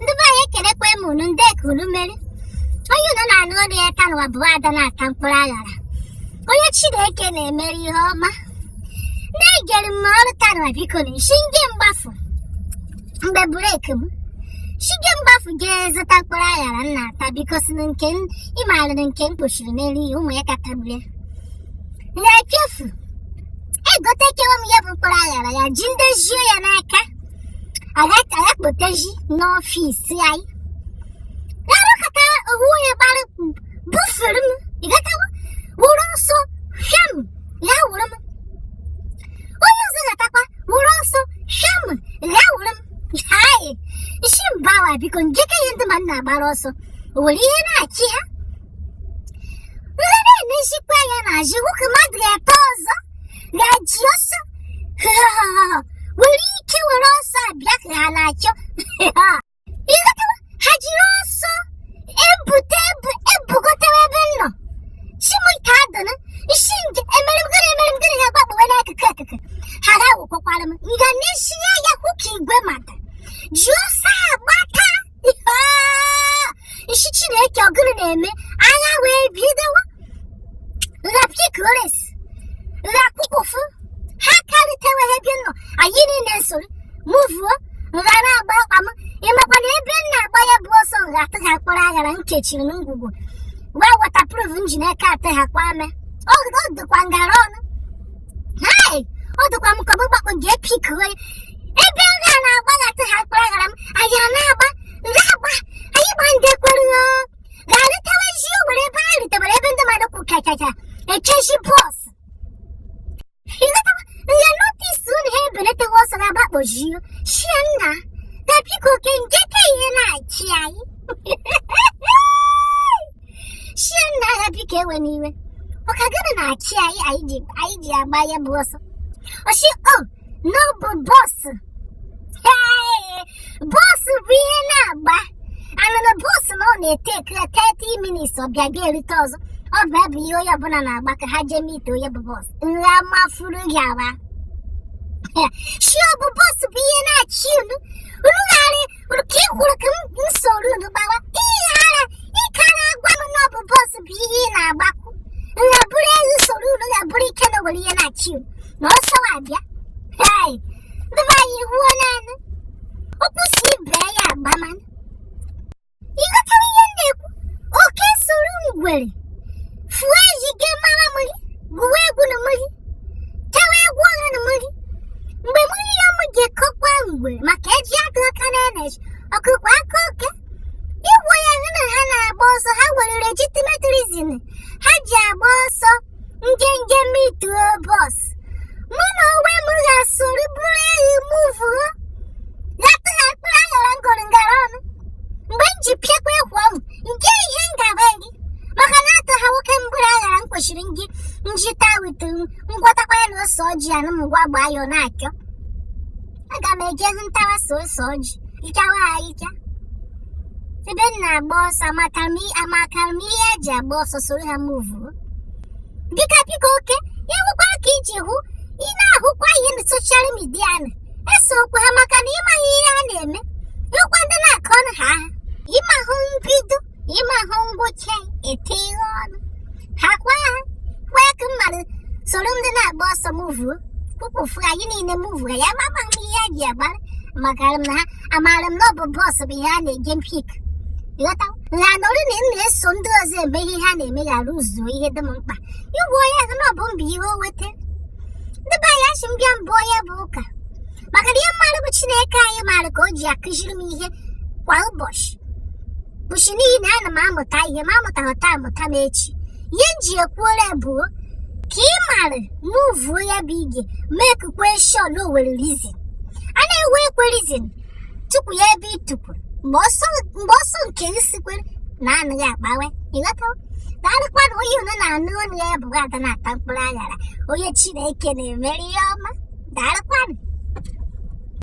Ndị be anyị, ekelekwa m unu. Ndị ka unu mere, onye unu na-anụ olu ya taa n'ụwa bụ ada na-ata mkpụrụ aghara, onye Chineke na-emere ihe ọma. Na-egere m ọrụ taa n'ụwa, biko na isi nge mgbafu mgbe break m shige mgbafu jee zụta mkpụrụ aghara m na-ata, biko si na nke ị maara na nke m kpochiri n'elu ihe ụmụ ya ka tagburu ya na-echefu egotekewa m ya bụ mkpụrụ aghara ya ji ndezie ya n'aka agakpoteji n'ọfịs anyị arụkọta owu onye gbara bufere m ịgatawa wụrụ ọsọ hịam ya wụrụ m, onye ọzọ gatakwa wụrụ ọsọ hịam ya wụrụ m. Hai, isi mbawa, biko njeke ihe ndị ma m na-agbara ọsọ o nwere ihe na-achị ha nre na-enezikwa anya n'azụ nwoke mmadụ ga-ete ọzọ ga-ji ọsọ were ike were ọsọ abịa ka ha na-achọ. Ịghọtawa? Ha jiri ọsọ ebute ebu ebugotewe ebe m nọ chimike adịnụ isi nje emere m gịnị, emere m gịnị? Ha gbakpọwe n'akụkụ akụkụ ha ga-awụkwakwara m nga n'isi ya ya hụ ka igwe mmadụ ji ọsọ agbata. Isi Chineke, ọgụrụ na-eme agha wee bidowa rapikores rakwụkwụfụ ha karịtewe ebe nọ. Anyị niile soro muvuo nga na-agba ọkpa m. Ịmakwa na ebe m na-agba ya bụ ọsọ nga atụ ha mkpụrụ aghara m kechiri m ngwugwu wee waterproof m ji n'aka atụ ha kwa ame. Ọ dịkwa ngara ọnụ. Hai, ọ dịkwa m ka m gbakpọ gee pikuo ebe m ga na-agba ga-atụ ha mkpụrụ aghara m. Anyị a na-agba nga agba, anyị gba ndị kwere ga-arịtewezi. O nwere ebe anyị ritewere ebe ndị mmadụ kwụ kachacha echezi bus. Nga notice unu ha ebeleteghị ọsọ ga-agbakpọjio shie nna na biko ke nke ka ihe na-achị anyị shie nna agha, biko ewe n'iwe ọka gịnị na-achị anyị anyị ji agba ya bụ ọsọ. Ọsị o n'ọbụ bus bus bụ ihe na-agba anụnụ bus na ọ na-eteke 30 minutes ọ bịa ga erute ọzọ. Ọ bụ ebe ihe onye ọbụla na-agba ka ha jee meet onye bụ bus nra mafuru gawa shi ọ bụ bus bụ ihe na-achị unu. Unu gharị ka ị kwuru ka m soro unu gbawa ihe ara ike na-agwa m na ọ bụ bus bụ ihe ị na-agbakwu nha bụrụ elu soro unu ga bụrụ ike na nwere ihe na-achị unu na ọsọ abịa. Hai, ndị be anyị hụọ naanị okwu si bee ya agbama. Ịghọtara ihe m na-ekwu? Oke soro ngwere fụọ ejige mara mmiri, gụwa egwu na mmiri, tewa egwu ọha na mmiri. Mgbe mmiri ya m ga-ekọkwa ngwere maka eji aka aka na-eneji ọkụkọ aka oke igwe ya hụ na ha na-agba ọsọ. Ha nwere legitimate reason ha ji agba ọsọ njenje meetuo bus. Mụ na onwe m ga-asoro bụrụ ehi muvuo gatụ ha mkpụrụ aghara ngọrọ ngara ọnụ mgbe m ji pịakwa ekwu ọnwụ nke ihe m ga-agwa gị maka na atụ ha nwoke mkpụrụ aghara m kwesịrị ngị njita wit ngwọtakwa ya na ose ọjị anụ m gwa gbaa ya ọ na-achọ. Aga m eje hụ ntawa so ose ọjị ichawa ha icha ebe m na-agba ọsọ amakara m ihe eji agba ọsọ soro ha muvuo. Biko, biko, oke ya nwekwa ka iji hụ ị na-ahụkwa ihe na social media na eso okwu ha maka na ịmaghị ihe ha na-eme. Ịhụkwa ndị na-akọ ọnụ ha aha ịmahụ mbido ịmahụ ngwụcha ete ihe ọnụ ha kwa ha kwee ka mmadụ soro ndị na-agba ọsọ muvuo kwụkwụfụ anyị niile muvuo ya mama m ihe eji agbara maka m na ha amaara m na ọ bụ bus bụ ihe a na-eje mpik. Ịghọta nha nọrọ na m na-eso ndị ọzọ eme ihe ha na-eme ghara uzuo ihe dị m mkpa igwe onye ahụ na ọ bụ mbụ ihe o weta. Ndị be anyị, achị mbịa mbụ onye bụ ụka maka na ihe mmadụ bụ Chineke anyị maara ka o ji akụziri m ihe kwa ụbọchị bụchi n'ihi na ana m amụta ihe ma amụtaghị taa amụta m echi. Ihe m ji ekwuola bụ ka ị mara muvuo ya bụ ige mekukwe sure na o nwere reason a na-ewe ekwe reason tupu ya ebe ịtụpụ mgbe ọsọ nke gị sikwere na anaghị akpawe. Ịghọtawo? Daalụkwa na onye unu na-anụ ọnụ ya bụ ada na-ata mkpụrụ aghara, onye Chineke na-emere ihe ọma. Daalụkwanụ.